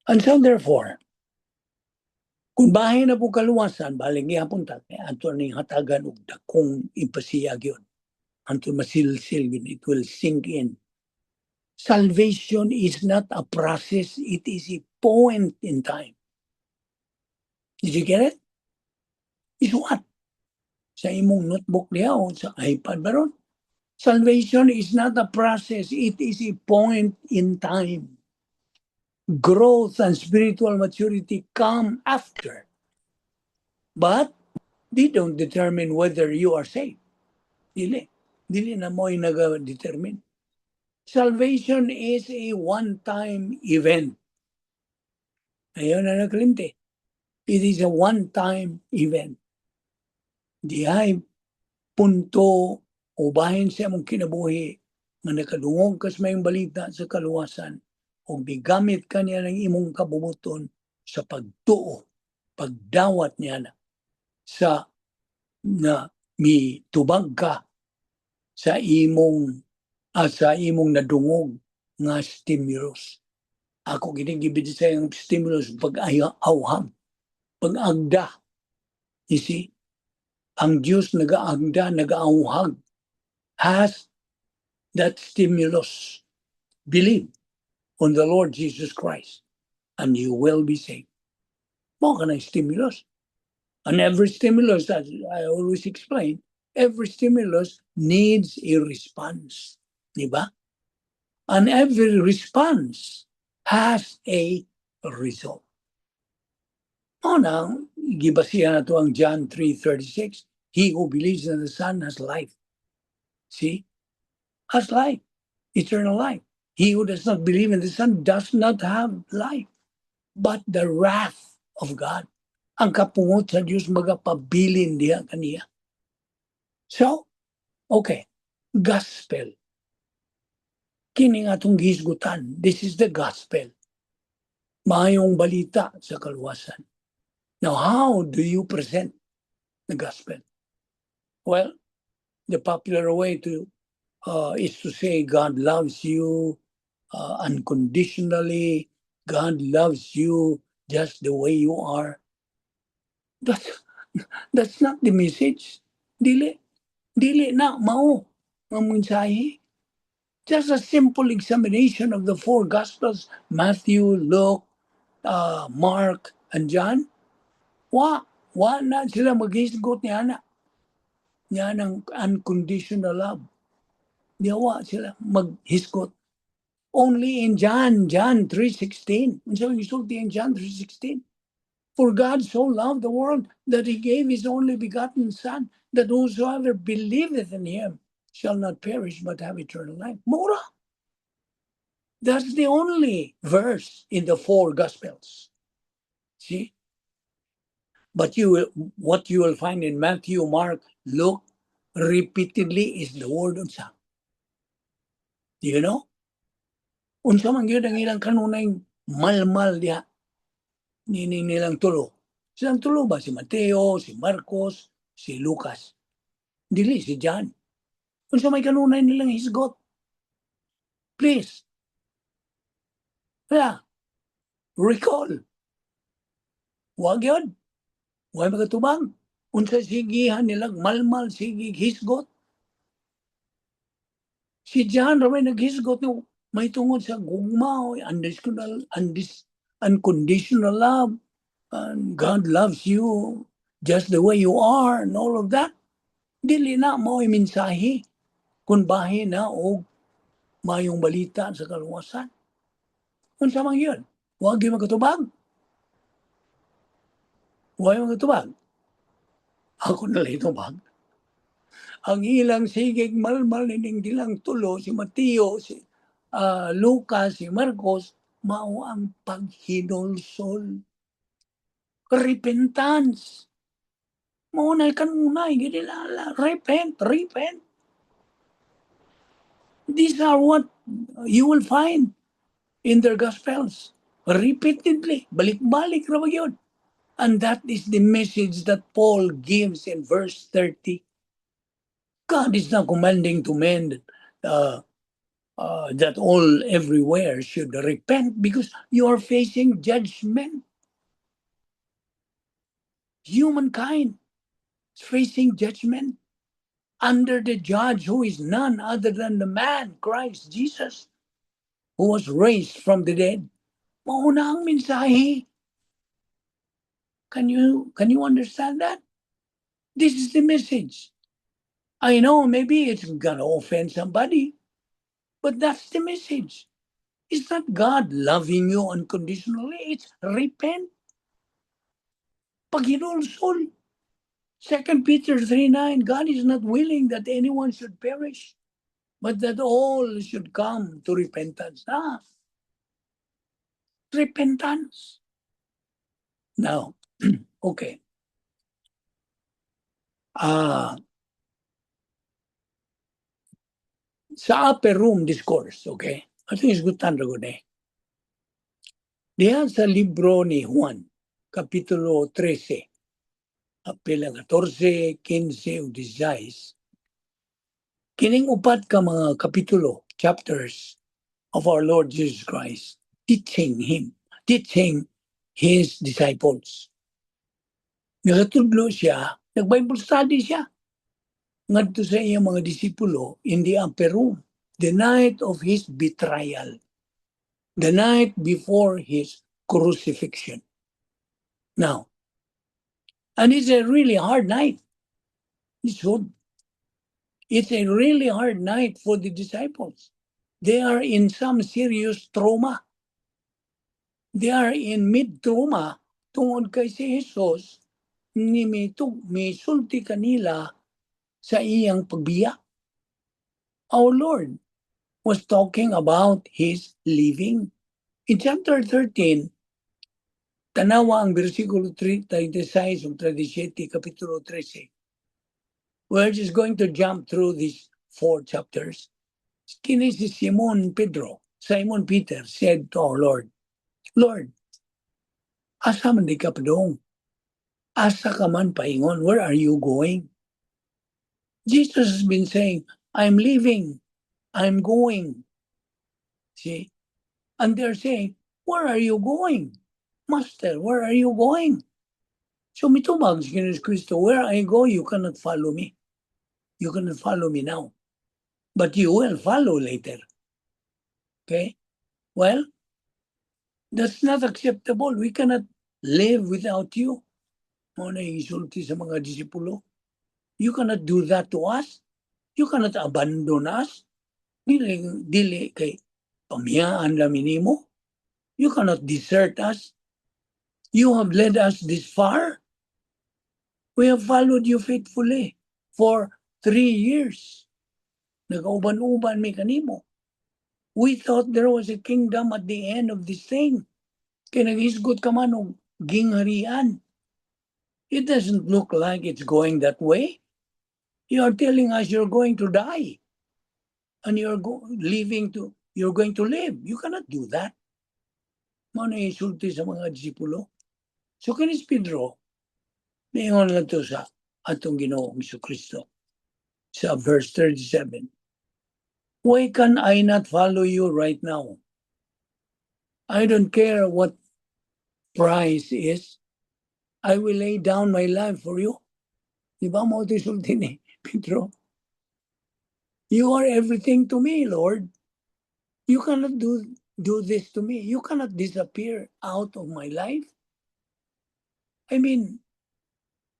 And so therefore, kung bahin na po kaluwasan, baling gihapon ta, ato ning hatagan og dakong impasiyag yun. Anto masilsil yun, it will sink in. Salvation is not a process, it is a point in time. Did you get it? Is what? Sa imong notebook niya o sa iPad baron. Salvation is not a process, it is a point in time. Growth and spiritual maturity come after. But they don't determine whether you are saved. Dili. Dili na mo yung nag-determine. Salvation is a one-time event. Ayun na nakalimti. It is a one-time event. Di ay punto o bahin sa mong kinabuhi nga nakadungog kas may balita sa kaluwasan o bigamit ka niya ng imong kabubuton sa pagtuo, pagdawat niya na sa na mitubag ka sa imong nadungog nga stimulus. Ako ginigibid sa yung stimulus pag-awham, pag-agda. You see? Ang Diyos nag-aagda, nag-auhag, has that stimulus. Believe on the Lord Jesus Christ and you will be saved. Mo ka ng stimulus. And every stimulus, as I always explain, every stimulus needs a response. Diba? And every response has a result. Una, gibasihan na ito ang John 3:36. He who believes in the Son has life. See? Has life. Eternal life. He who does not believe in the Son does not have life, but the wrath of God. Ang kapungot sa Diyos magapabilin diya kaniya. So, okay. Gospel. Kini nga itong gisgutan. This is the gospel. Maayong balita sa kaluwasan. Now, how do you present the gospel? Well, the popular way is to say God loves you unconditionally. God loves you just the way you are. That's not the message. Dili na mao ang mensahe. Just a simple examination of the four Gospels, Matthew, Luke, Mark, and John. Wa na sila maghisgot niya na. Yan ang unconditional love. Diyawa sila maghisgot. Only in John 3:16. And so you saw in John 3:16. For God so loved the world that he gave his only begotten Son, that whosoever believeth in him shall not perish but have eternal life. Mura. That's the only verse in the four Gospels. See? But what you will find in Matthew, Mark, Luke, repeatedly is the word unsa. Do you know? Unsa man gyud ang ilang kanunay malmal diha. Nilang tulo. Silang tulo ba? Si Mateo, si Marcos, si Lucas. Dili, si John. Unsa may kanunay nilang hisgot. Please. Kaya, recall. Huwag yun. Huwag magatubang. Unsa sigihan nilang malmal sigig hisgot. Si John ramay naghisgot no, may tungod sa gugma o unconditional love. And God loves you just the way you are and all of that. Dili na mo mensahe kung bahin na o mayong balita sa kaluwasan. Unsa man yun? Huwag yung magkatubag. Huwag yung magkatubag. Ako na lang itubag. Ang ilang sigig malmal ining dilang tulo, si Mateo, si Lucas, si Marcos, mao ang paghinulsol. Repentance. Maunay kanunay, ginilala. Repent. These are what you will find in their Gospels. Repeatedly. Balik-balik na yun. And that is the message that Paul gives in verse 30. God is not commanding to men that all everywhere should repent because you are facing judgment. Humankind is facing judgment under the judge who is none other than the man, Christ Jesus, who was raised from the dead. Mauna ang mensahe. Can you understand that? This is the message. I know maybe it's gonna offend somebody, but that's the message. It's not God loving you unconditionally. It's repent. Paghinulsol. 2 Peter 3:9, God is not willing that anyone should perish, but that all should come to repentance. Repentance. Now, okay. Sa upper room discourse, okay? I think it's good time to go there. Diyan sa libro ni Juan, Kapitulo 13, apela 14, 15, o 16, kining upat ka mga kapitulo, chapters of our Lord Jesus Christ, teaching his disciples. Nagatudlo siya, nag-Bible study siya. Ngadto sa iyang mga disipulo in the upper room, the night of his betrayal, the night before his crucifixion. Now, and it's a really hard night. It's a really hard night for the disciples. They are in some serious trauma. They are in mid-trauma tungod kay si Jesus ni misulti kanila sa iyang pagbiya. Our Lord was talking about his leaving. In chapter 13, tanawa ang versikulo 36 o 37, kapitulo 13. We're just going to jump through these 4 chapters. Kini si Simon Peter said to our Lord, Lord, Asa man di ka padong? Asa ka man paingon? Where are you going? Jesus has been saying, I'm leaving. I'm going. See? And they're saying, where are you going? Master, where are you going? So mitubag si Jesus Cristo, where I go, you cannot follow me. You cannot follow me now. But you will follow later. Okay? Well, that's not acceptable. We cannot live without you. Mo na isulti sa mga disipulo. You cannot do that to us. You cannot abandon us. Dili kay pamiyaan lamin nimo. You cannot desert us. You have led us this far. We have followed you faithfully for 3 years. Nagauban-uban mi kanimo. We thought there was a kingdom at the end of this thing. Kaya nag-isgot ka man og gingharian. It doesn't look like it's going that way. You are telling us you're going to die. And you're going to live. You cannot do that. Mao na isulti sa mga disipulo. So kinis Pedro, niingon lang to sa atong Ginoong Jesucristo. Sa verse 37. Why can I not follow you right now? I don't care what price is. I will lay down my life for you. Di ba mo ito isulti ni Pedro? You are everything to me, Lord. You cannot do this to me. You cannot disappear out of my life. I mean,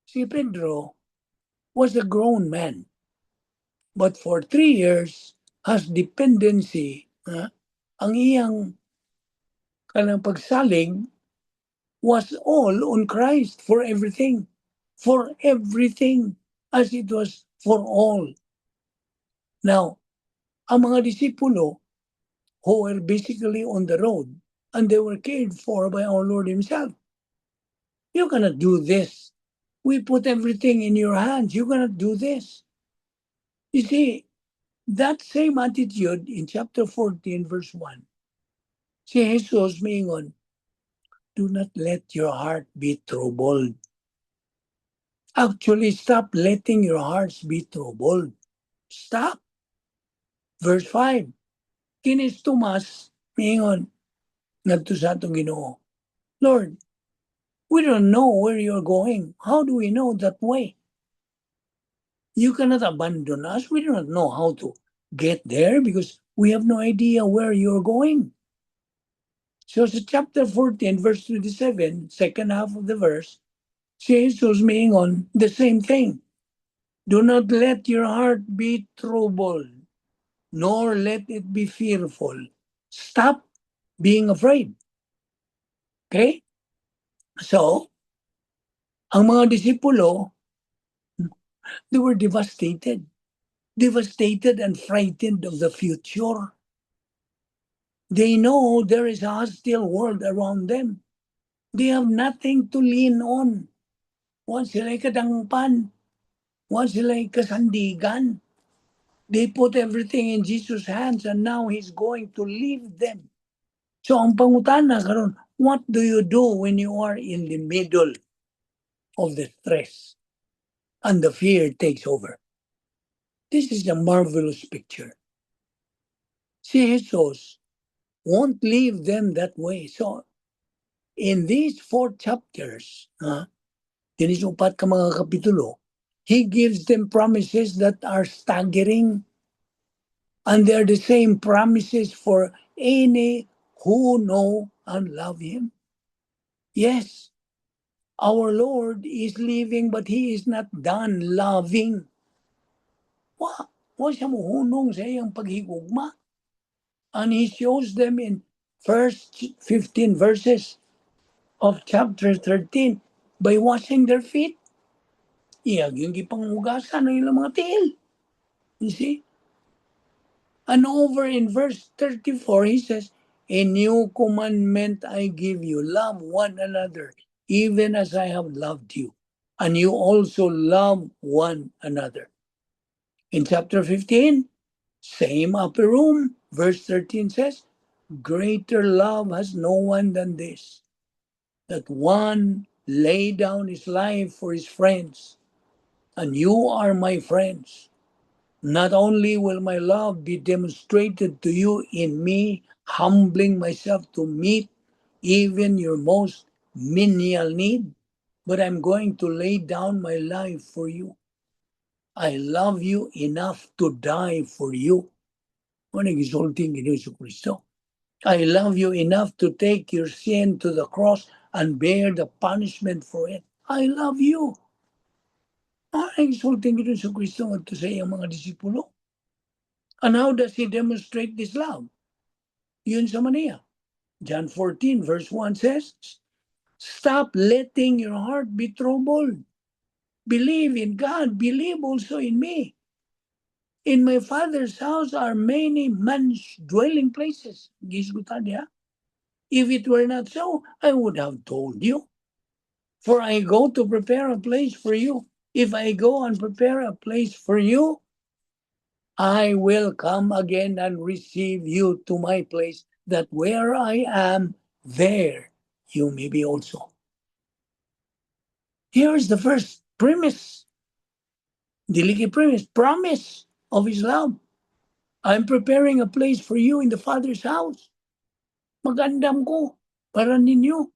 si Pedro was a grown man, but for 3 years has dependency. Ang iyang kanang pagsaling was all on Christ for everything, as it was for all. Now, ang mga disipulo who were basically on the road and they were cared for by our Lord Himself. You cannot do this. We put everything in your hands. You cannot do this. You see, that same attitude in chapter 14, verse 1. Si Jesus mingon, do not let your heart be troubled. Actually, stop letting your hearts be troubled. Stop. Verse 5. Kinis Tomas, mingon, ngadto sa atong Ginoo, Lord, we don't know where you're going. How do we know that way? You cannot abandon us. We do not know how to get there because we have no idea where you're going. So sa chapter 14, verse 27, second half of the verse, si Jesus mingon the same thing. Do not let your heart be troubled, nor let it be fearful. Stop being afraid. Okay? So, ang mga disipulo, they were devastated and frightened of the future. They know there is a hostile world around them. They have nothing to lean on. Once sila'y kadangpan, once sila'y kasandigan, they put everything in Jesus' hands and now He's going to leave them. So ang pangutana karon, what do you do when you are in the middle of the stress and the fear takes over? This is a marvelous picture. Si Jesus won't leave them that way. So in these 4 chapters, dinisupat ka mga kapitulo, He gives them promises that are staggering. And they're the same promises for any who know and love Him. Yes, our Lord is living, but He is not done loving. Wa siya muhunong sa iyang paghigugma. And He shows them in first 15 verses of chapter 13 by washing their feet. Iyag yung gipanghugasan ng ilang mga tiil. You see? And over in verse 34, He says, a new commandment I give you, love one another, even as I have loved you. And you also love one another. In chapter 15, same upper room, verse 13 says, greater love has no one than this, that one lay down his life for his friends, and you are my friends. Not only will my love be demonstrated to you in me humbling myself to meet even your most menial need, but I'm going to lay down my life for you. I love you enough to die for you. Ano gisulting Ginoo Hesus Kristo? I love you enough to take your sin to the cross and bear the punishment for it. I love you. Ano gisulting Ginoo Hesus Kristo ngadto sa iyang mga disipulo? And how does he demonstrate this love? Yun sa maniya. John 14 verse 1 says, stop letting your heart be troubled. Believe in God. Believe also in me. In my Father's house are many man's dwelling places. Gisgutan niya. If it were not so, I would have told you. For I go to prepare a place for you. If I go and prepare a place for you, I will come again and receive you to my place, that where I am, there you may be also. Here's the first premise, diliki premise, promise of his love. I'm preparing a place for you in the Father's house. Magandam ko para ninyo.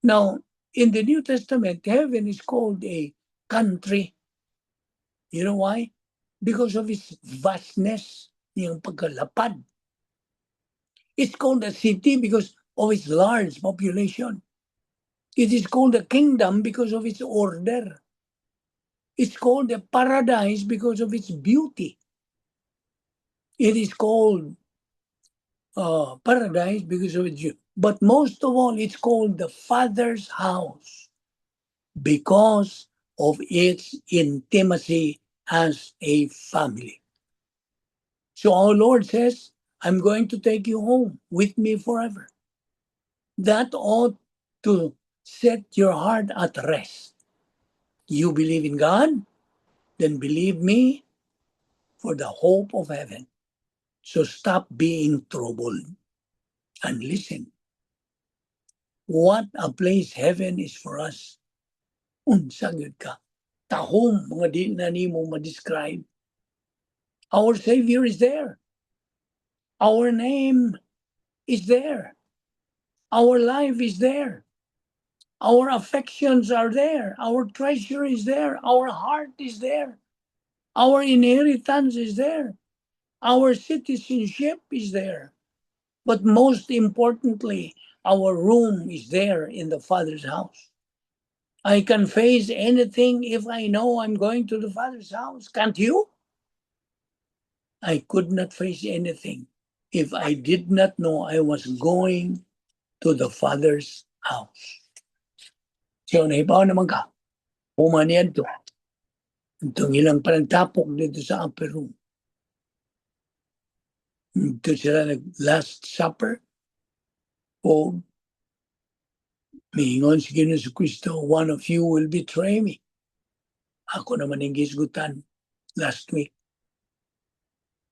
Now, in the New Testament, heaven is called a country. You know why? Because of its vastness, yung pagkalapad. It's called a city because of its large population. It is called a kingdom because of its order. It's called a paradise because of its beauty. It is called paradise because of its beauty. But most of all, it's called the Father's house because of its intimacy as a family. So our Lord says, I'm going to take you home with me forever. That ought to set your heart at rest. You believe in God? Then believe me for the hope of heaven. So stop being troubled and listen. What a place heaven is for us. Unsa gyud ka. Tahom mga di na nimo ma-describe. Our Savior is there. Our name is there. Our life is there. Our affections are there. Our treasure is there. Our heart is there. Our inheritance is there. Our citizenship is there. But most importantly, our room is there in the Father's house. I can face anything if I know I'm going to the Father's house. Can't you? I could not face anything if I did not know I was going to the Father's house. So, naipaw naman ka. Pumaniyan to. Itong ilang panagtapok dito sa upper room. Ito sila nag-last supper. O, miingon si Ginoo Kristo, one of you will betray me. Ako naman ang gisgutan last week.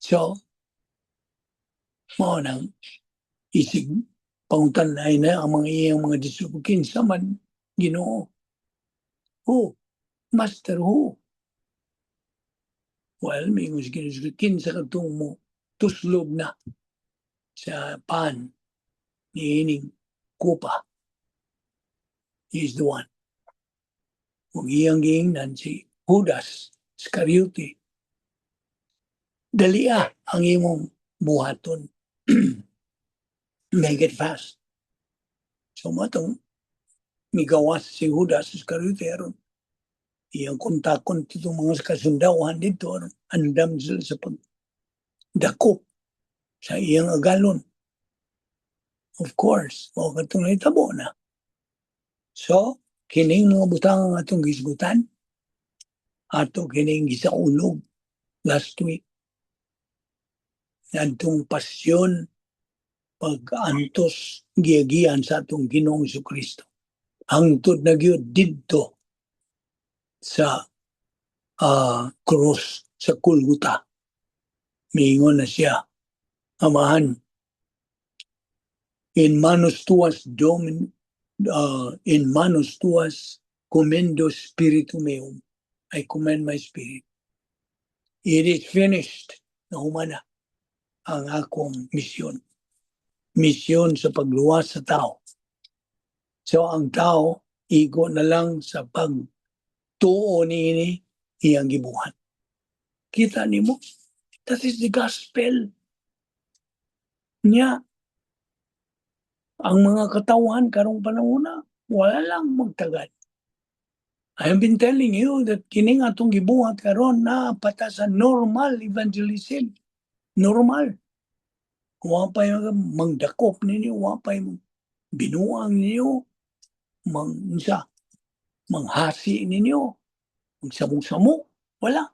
So, mo nang isig pangutanay na ang mga iyang mga disipulo kinsa man Ginoo. Who? Master who? Well, miingon si Ginoo kinsa kadtong mo tuslob na sa pan ni ining kupa. He is the one. Kung iyang giingnan si Judas Iscariote, dalia ang imong buhaton. Make it fast. So matong migawas si Judas Iscariote aron iyang kontakon itong mga kasundawan dito aron andam sila sa pagdako sa iyang agalon. Of course, o katong nahitabo na. So, kining mga butang ang atong gisgutan, ato kining gisaulog last week. Atong pasyon, pag-antos, giyagian sa atong Ginoong Jesucristo. Hangtod na gyud didto sa cross sa Golgotha. Miingon na siya, Amahan, in manus tuas Domini, in manus tuas commendo spiritu meum. I commend my spirit. It is finished. Naumana ang akong misyon. Misyon sa pagluwas sa tao. So ang tao, igo na lang sa pagtuo niini iyang gibuhat. Kita nimo, that is the gospel. Nya, ang mga katawan karong panahon na, wala lang magtagad. I have been telling you that kining atong gibuhat karon na pata sa normal evangelism. Normal. Wa pa yung mangdakop ninyo, wa pa yung binuang ninyo, manghasi ninyo, magsamok-samok. Wala.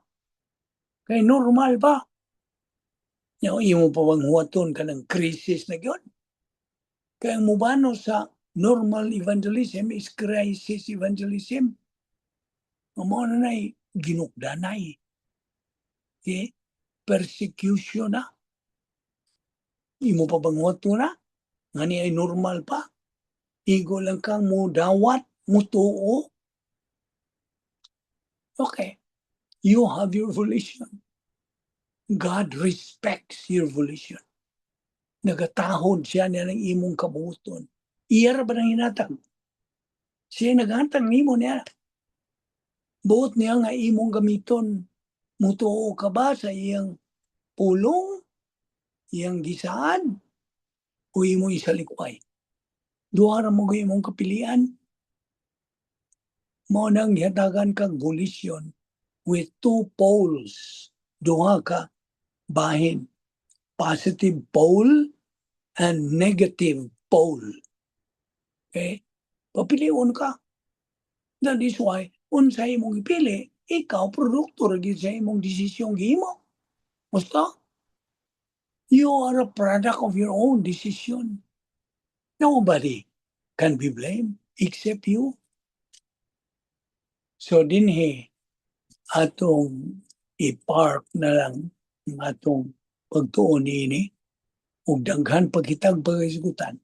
Kaya normal pa. Yung imo pa bang huwaton ka ng krisis na yun? Kaya ang mubano sa normal evangelism is crisis evangelism. Amo na ginukdanay. Okay? Persecution na. Imo pa bang huwaton na? Ngani ay normal pa. Igo lang kang mo dawat, mo tuo. Okay. You have your volition. God respects your volition. Nagatahod siya niya ng imong kabuton. Iyara ba nang hinatang? Siya naghantang nimo niya. Buot niya nga imong gamiton. Mutuo ka ba sa iyang pulong, iyang gisaan, o imong isalikway? Duha ra mo imong kapilian. Mao nang gihatagan kang volition with two poles. Duha ka bahin. Positive pole and negative pole. Okay? Papiliun ka. That is why, unsay imong ipili, ikaw, produkto rin sa imong desisyon gihimo. Basta, you are a product of your own decision. Nobody can be blamed except you. So dinhi, atong i-park na lang ang atong pagtuon ini ug daghan pagkitag paghisgutan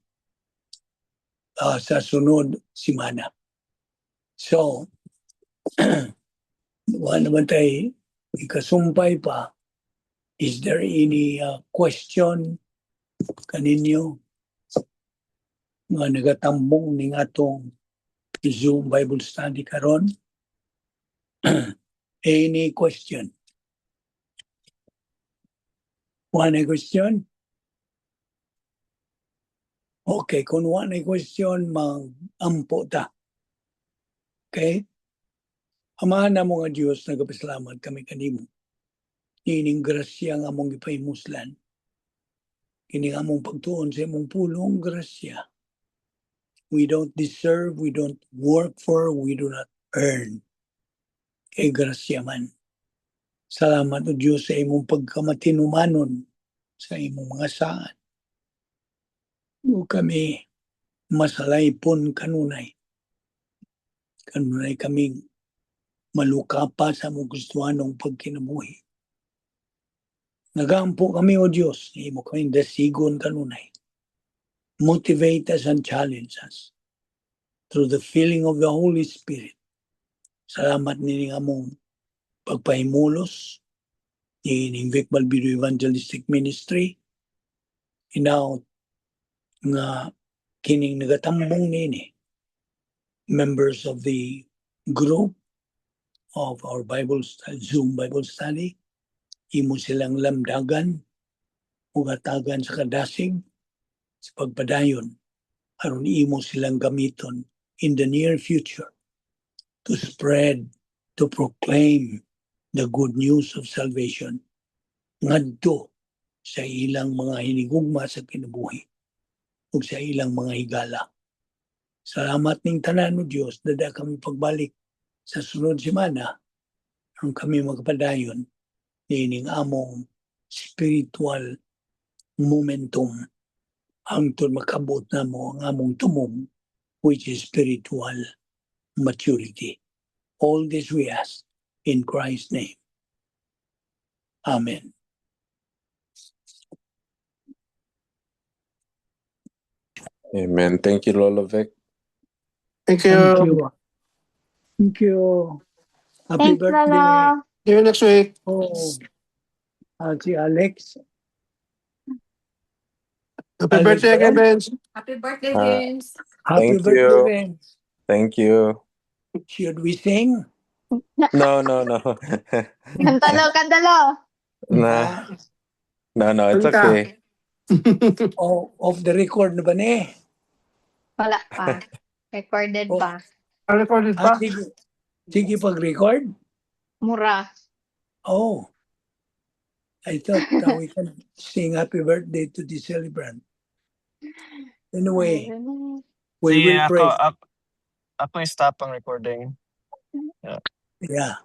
sa sunod simana. So, wala naman tayo ikasumpay pa. Is there any question kaninyo nga nagatambong ning atong Zoom Bible study karon? Any question? One question? Okay, kung one question, mag-ampo ta. Okay? Amahan na mga Diyos, nagapasalamat kami kanimo. Ining grasya nga among gipahimuslan. Kining among pagtuon sa imong pulong grasya. We don't deserve, we don't work for, we do not earn. Kay grasya man. Salamat o Diyos sa imong pagkamatinumanon sa imong mga saan. O kami masalaypon kanunay. Kanunay kaming malukapa sa mong gustuhanong pagkinabuhi. Nagampo kami o Diyos, imo kaming dasigon kanunay. Motivate us and challenge us through the filling of the Holy Spirit. Salamat nini nga mong pagpahimulos in Vic Balbido Evangelistic Ministry. Inaw nga kining nagatambong nini members of the group of our Zoom Bible study. Imo silang lamdagan o gatagan sa kadasig sa pagpadayon aron imo silang gamiton in the near future to spread, to proclaim the good news of salvation ngadto sa ilang mga hinigugma sa kinabuhi ug sa ilang mga higala. Salamat ning tanan o Dios, dada kami pagbalik sa sunod semana aron kami magpadayon nining among spiritual momentum hangtod makabot na mo ang among tumong, which is spiritual maturity. All this we ask in Christ's name. Amen. Amen. Thank you, Lolo Vic. Thank you. Thank you. Thank you. Happy Thanks, birthday. Lolo. See you next week. Oh, si Alex. Happy Alex birthday again, ba yan? Vince. Happy birthday, Ah, James. Happy Thank birthday, you. Vince. Thank you. Should we sing? No. Kantalo, kantalo. Nah. No, it's Kanta. okay. Off the record na ba ni? Wala pa. Recorded Oh. pa. Recorded pa? Sige pag-record? Mura. Oh. I thought we can sing happy birthday to the celebrant. Anyway, we Sige, will pray. ako yung stop ang recording. Yeah.